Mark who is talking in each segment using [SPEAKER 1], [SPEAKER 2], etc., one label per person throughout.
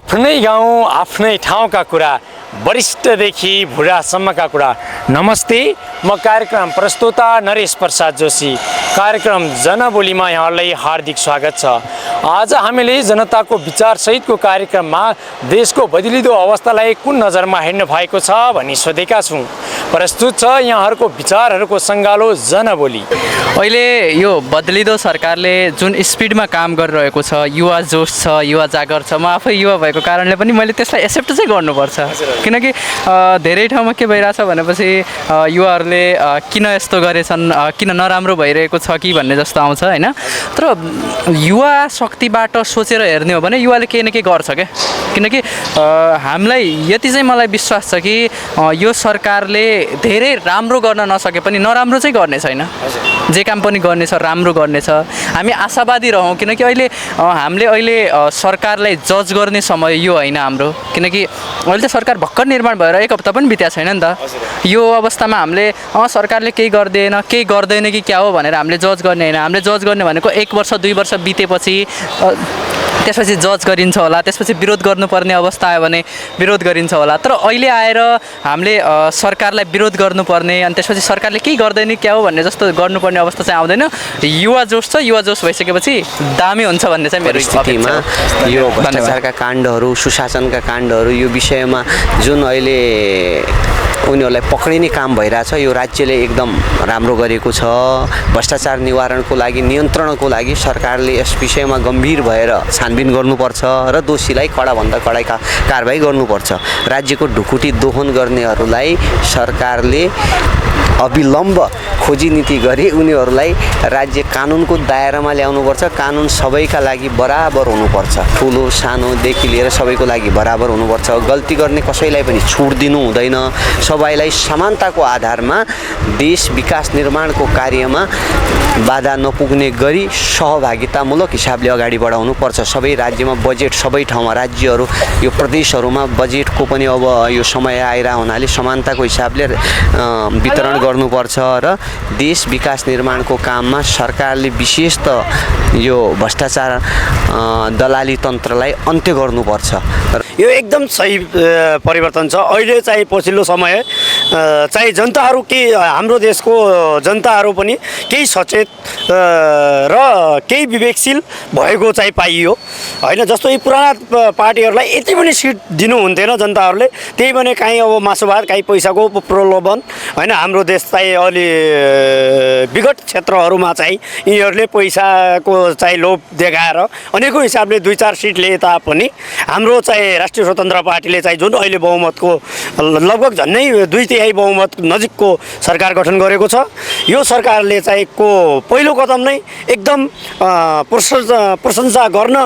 [SPEAKER 1] आफ्नै गाउँ आफ्नै ठाउँका कुरा वरिष्ठदेखि बुढासम्मका कुरा। नमस्ते, म कार्यक्रम प्रस्तोता नरेश प्रसाद जोशी। कार्यक्रम जनबोलीमा यहाँलाई हार्दिक स्वागत छ। आज हामीले जनताको विचारसहितको कार्यक्रममा देशको बदलिदो अवस्थालाई कुन नजरमा हेर्नु भएको छ भनी सोधेका छौँ। प्रस्तुत छ यहाँहरूको विचारहरूको सङ्गालो जनबोली।
[SPEAKER 2] अहिले यो बदलिदो सरकारले जुन स्पिडमा काम गरिरहेको छ, युवा जोस छ, युवा जागर छ। म आफै युवा भएको कारणले पनि मैले त्यसलाई एक्सेप्ट चाहिँ गर्नुपर्छ, किनकि धेरै ठाउँमा के भइरहेछ भनेपछि युवाहरूले किन यस्तो गरेछन्, किन नराम्रो भइरहेको छ कि भन्ने जस्तो आउँछ होइन। तर युवा शक्तिबाट सोचेर हेर्ने हो भने युवाले केही न केही गर्छ क्या। किनकि हामीलाई यति चाहिँ मलाई विश्वास छ कि यो सरकारले धेरै राम्रो गर्न नसके पनि नराम्रो चाहिँ गर्ने छैन। जे काम पनि गर्नेछ, राम्रो गर्नेछ। हामी आशावादी रहौँ, किनकि हामीले अहिले सरकारलाई जज गर्ने समय यो होइन हाम्रो। किनकि अहिले त सरकार भर्खर निर्माण भएर एक हप्ता पनि बितेको छैन नि त। यो अवस्थामा हामीले सरकारले केही गर्दैन कि क्या हो भनेर हामीले जज गर्ने होइन। हामीले जज गर्ने भनेको 1 वर्ष 2 वर्ष बितेपछि त्यसपछि जज गरिन्छ होला, त्यसपछि विरोध गर्नुपर्ने अवस्था आयो भने विरोध गरिन्छ होला। तर अहिले आएर हामीले सरकारलाई विरोध गर्नुपर्ने अनि त्यसपछि सरकारले केही गर्दैन क्या हो भन्ने जस्तो गर्नुपर्ने अवस्था चाहिँ आउँदैन। युवा जोस छ, युवा जोस भइसकेपछि दामी हुन्छ भन्ने चाहिँ मेरो
[SPEAKER 3] स्थितिमा यो भ्रष्टाचारका काण्डहरू, सुशासनका काण्डहरू, यो विषयमा जुन अहिले उनीहरूलाई पक्रिने काम भइरहेछ, यो राज्यले एकदम राम्रो गरेको छ। भ्रष्टाचार निवारणको लागि, नियन्त्रणको लागि सरकारले यस विषयमा गम्भीर भएर छानबिन गर्नुपर्छ र दोषीलाई कडाभन्दा कडा कारबाही गर्नुपर्छ। राज्यको ढुकुटी दोहन गर्नेहरूलाई सरकारले अविलम्ब खोजी नीति गरी उनीहरूलाई राज्य कानुनको दायरामा ल्याउनुपर्छ। कानुन सबैका लागि बराबर हुनुपर्छ, ठुलो सानोदेखि लिएर सबैको लागि बराबर हुनुपर्छ। गल्ती गर्ने कसैलाई पनि छुट दिनु हुँदैन। सबैलाई समानताको आधारमा देश विकास निर्माणको कार्यमा बाधा नपुग्ने गरी सहभागितामूलक हिसाबले अगाडि बढाउनुपर्छ। सबै राज्यमा बजेट, सबै ठाउँमा राज्यहरू, यो प्रदेशहरूमा बजेटको पनि अब यो समय आइरह हुनाले समानताको हिसाबले वितरण गर्नुपर्छ र देश विकास निर्माणको काममा सरकारले विशेष त यो भ्रष्टाचार दलाली तन्त्रलाई अन्त्य गर्नुपर्छ।
[SPEAKER 4] यो एकदम सही परिवर्तन छ। अहिले चाहिँ पछिल्लो समय चाहिँ जनताहरू हाम्रो देशको जनताहरू पनि केही सचेत र केही विवेकशील भएको चाहिँ पाइयो होइन। जस्तो यी पुराना पार्टीहरूलाई यति पनि सिट दिनु हुन्थेन जनताहरूले, त्यही भने काहीँ अब मासुभात, काहीँ पैसाको प्रलोभन होइन। हाम्रो देश चाहिँ अलि विगत क्षेत्रहरूमा चाहिँ यिनीहरूले पैसाको चाहिँ लोभ देखाएर अनेकौँ हिसाबले 2-4 सिट लिए तापनि हाम्रो चाहिँ राष्ट्रिय स्वतन्त्र पार्टीले चाहिँ जुन अहिले बहुमतको लगभग झन्नै 2/3 बहुमत नजिकको सरकार गठन गरेको छ। यो सरकारले चाहिँ पहिलो कदम नै एकदम प्रशंसा गर्न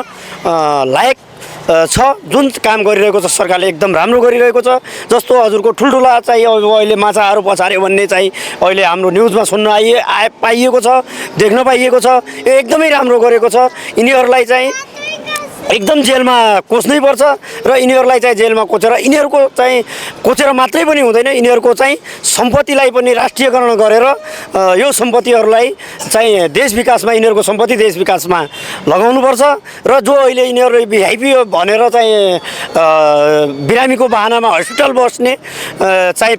[SPEAKER 4] लायक छ। जुन काम गरिरहेको छ सरकारले एकदम राम्रो गरिरहेको छ। जस्तो हजुरको ठुल्ठुला चाहिँ अहिले माछाहरू पछार्यो भन्ने चाहिँ अहिले हाम्रो न्युजमा सुन्न पाइएको छ, देख्न पाइएको छ। यो एकदमै राम्रो गरेको छ। यिनीहरूलाई चाहिँ एकदम जेलमा कोच्नै पर्छ र यिनीहरूलाई चाहिँ जेलमा यिनीहरूको चाहिँ कोचेर मात्रै पनि हुँदैन। यिनीहरूको चाहिँ सम्पत्तिलाई पनि राष्ट्रियकरण गरेर यो सम्पत्तिहरूलाई चाहिँ देश विकासमा, यिनीहरूको सम्पत्ति देश विकासमा लगाउनुपर्छ। र जो अहिले यिनीहरू भिआइपी भनेर चाहिँ बिरामीको बाहनामा हस्पिटल बस्ने चाहिँ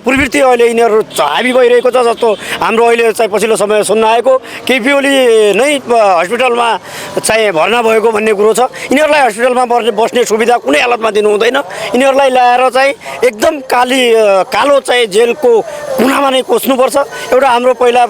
[SPEAKER 4] प्रवृत्ति अहिले यिनीहरू हाबी भइरहेको छ। जस्तो हाम्रो अहिले चाहिँ पछिल्लो समय सुन्न आएको केपी ओली नै हस्पिटलमा चाहिँ भर्ना भएको भन्ने कुरो छ। यिनीहरूलाई हस्पिटलमा बस्ने सुविधा कुनै हालतमा दिनु हुँदैन। यिनीहरूलाई ल्याएर चाहिँ एकदम कालो चाहिँ जेलको कुनामा नै कोच्नुपर्छ। एउटा हाम्रो पहिले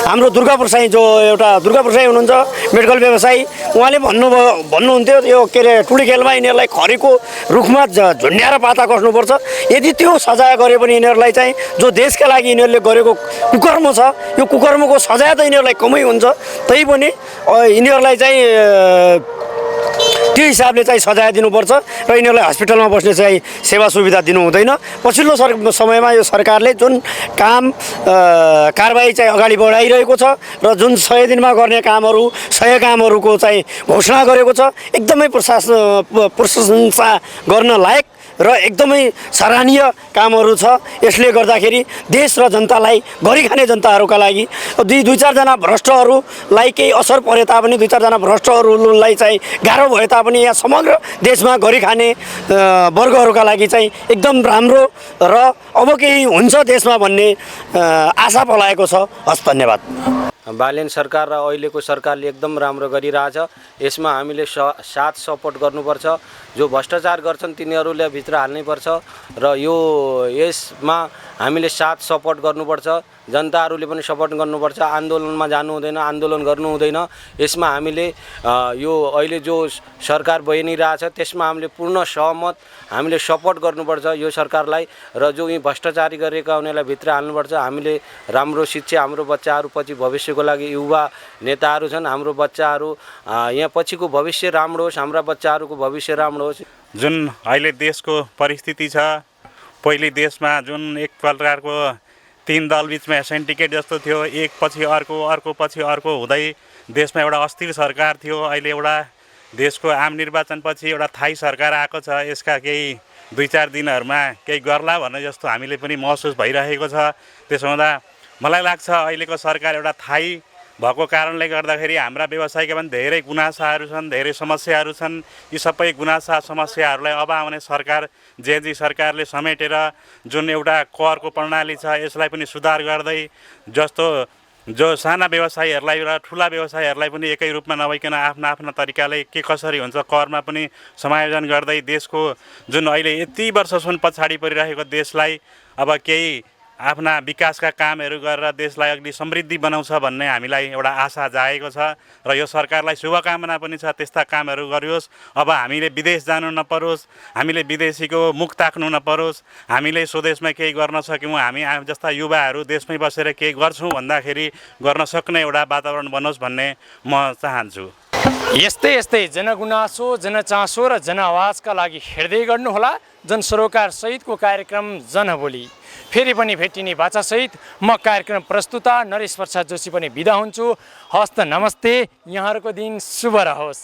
[SPEAKER 4] हाम्रो दुर्गापुर साई, जो एउटा दुर्गापुर साई हुनुहुन्छ मेडिकल व्यवसायी, उहाँले भन्नुहुन्थ्यो यो के अरे टुडी खेलमा यिनीहरूलाई खरीको रुखमा झुन्ड्याएर पाता कस्नुपर्छ। यदि त्यो सजाय गरे पनि यिनीहरूलाई चाहिँ जो देशका लागि यिनीहरूले गरेको कुकर्म छ, यो कुकर्मको सजाय त यिनीहरूलाई कमै हुन्छ। तै पनि यिनीहरूलाई चाहिँ त्यो हिसाबले चाहिँ सजाय दिनुपर्छ र यिनीहरूलाई हस्पिटलमा बस्ने चाहिँ सेवा सुविधा दिनु हुँदैन। पछिल्लो समयमा यो सरकारले जुन कारबाही चाहिँ अगाडि बढाइरहेको छ र जुन 100 दिनमा गर्ने कामहरू 100 कामहरूको चाहिँ घोषणा गरेको छ, एकदमै प्रशंसा गर्न लायक र एकदमै सराहनीय कामहरू छ। यसले गर्दाखेरि देश र जनतालाई गरिखाने जनताहरूका लागि दुई चारजना भ्रष्टहरूलाई केही असर परे तापनि दुई चारजना भ्रष्टहरूलाई चाहिँ गाह्रो भए तापनि यहाँ समग्र देशमा गरिखाने वर्गहरूका लागि चाहिँ एकदम राम्रो र अब केही हुन्छ देशमा भन्ने आशा पलाएको छ। हस्, धन्यवाद।
[SPEAKER 5] बालेन सरकार र अहिलेको सरकारले एकदम राम्रो गरिरहेछ। यसमा हामीले साथ सपोर्ट गर्नुपर्छ। जो भ्रष्टाचार गर्छन् तिनीहरूले भित्र हाल्नैपर्छ र यसमा हामीले साथ सपोर्ट गर्नुपर्छ। जनताहरूले पनि सपोर्ट गर्नुपर्छ। आन्दोलनमा जानु हुँदैन, आन्दोलन गर्नु हुँदैन। यसमा हामीले यो अहिले जो सरकार बनिरहेछ त्यसमा हामीले पूर्ण सहमत, हामीले सपोर्ट गर्नुपर्छ यो सरकारलाई र जो यी भ्रष्टाचारी गरेका उनीहरूलाई भित्र हाल्नुपर्छ। हामीले राम्रो शिक्षा, हाम्रो बच्चाहरू पछि भविष्यको लागि युवा नेताहरू छन्। हाम्रो बच्चाहरू यहाँ पछिको भविष्य राम्रो होस्, हाम्रा बच्चाहरूको भविष्य राम्रो होस्।
[SPEAKER 6] जुन अहिले देशको परिस्थिति छ, पहिले देशमा जुन एक प्रकारको 3 दल बिचमा सिन्डिकेट जस्तो थियो, एक पछि अर्को, अर्को पछि अर्को हुँदै देशमा एउटा अस्थिर सरकार थियो। अहिले एउटा देशको आम निर्वाचनपछि एउटा थाई सरकार आएको छ। यसका केही 2-4 दिनहरूमा केही गर्ला भन्ने जस्तो हामीले पनि महसुस भइरहेको छ। त्यसो हुँदा मलाई लाग्छ अहिलेको सरकार एउटा थाई भएको कारणले गर्दाखेरि हाम्रा व्यवसायीका पनि धेरै गुनासाहरू छन्, धेरै समस्याहरू छन्। यी सबै गुनासा समस्याहरूलाई अब आउने सरकार जेजी सरकारले समेटेर जुन एउटा करको प्रणाली छ यसलाई पनि सुधार गर्दै जस्तो जो साना व्यवसायीहरूलाई र ठुला व्यवसायीहरूलाई पनि एकै रूपमा नभइकन आफ्ना आफ्ना तरिकाले के कसरी हुन्छ करमा पनि समायोजन गर्दै देशको जुन अहिले यति वर्षसम्म पछाडि परिरहेको देशलाई अब केही आफ्ना विकासका कामहरू गरेर देशलाई अघि समृद्धि बनाउँछ भन्ने हामीलाई एउटा आशा जागेको छ र यो सरकारलाई शुभकामना पनि छ त्यस्ता कामहरू गरियोस्। अब हामीले विदेश जानु नपरोस्, हामीले विदेशीको मुख ताक्नु नपरोस्, हामीले स्वदेशमा केही गर्न सक्यौँ, हामी जस्ता युवाहरू देशमै बसेर केही गर्छौँ भन्दाखेरि गर्न सक्ने एउटा वातावरण बनोस् भन्ने म चाहन्छु।
[SPEAKER 1] यस्तै यस्तै जनगुनासो, जनचासो र जनआवाजका लागि हेर्दै गर्नुहोला जनसरोकार सहितको कार्यक्रम जनबोली। फेरि पनि भेटिने बाचासहित म कार्यक्रम प्रस्तुता नरेश प्रसाद जोशी पनि बिदा हुन्छु। हस्त, नमस्ते। यहाँहरूको दिन शुभ रहोस्।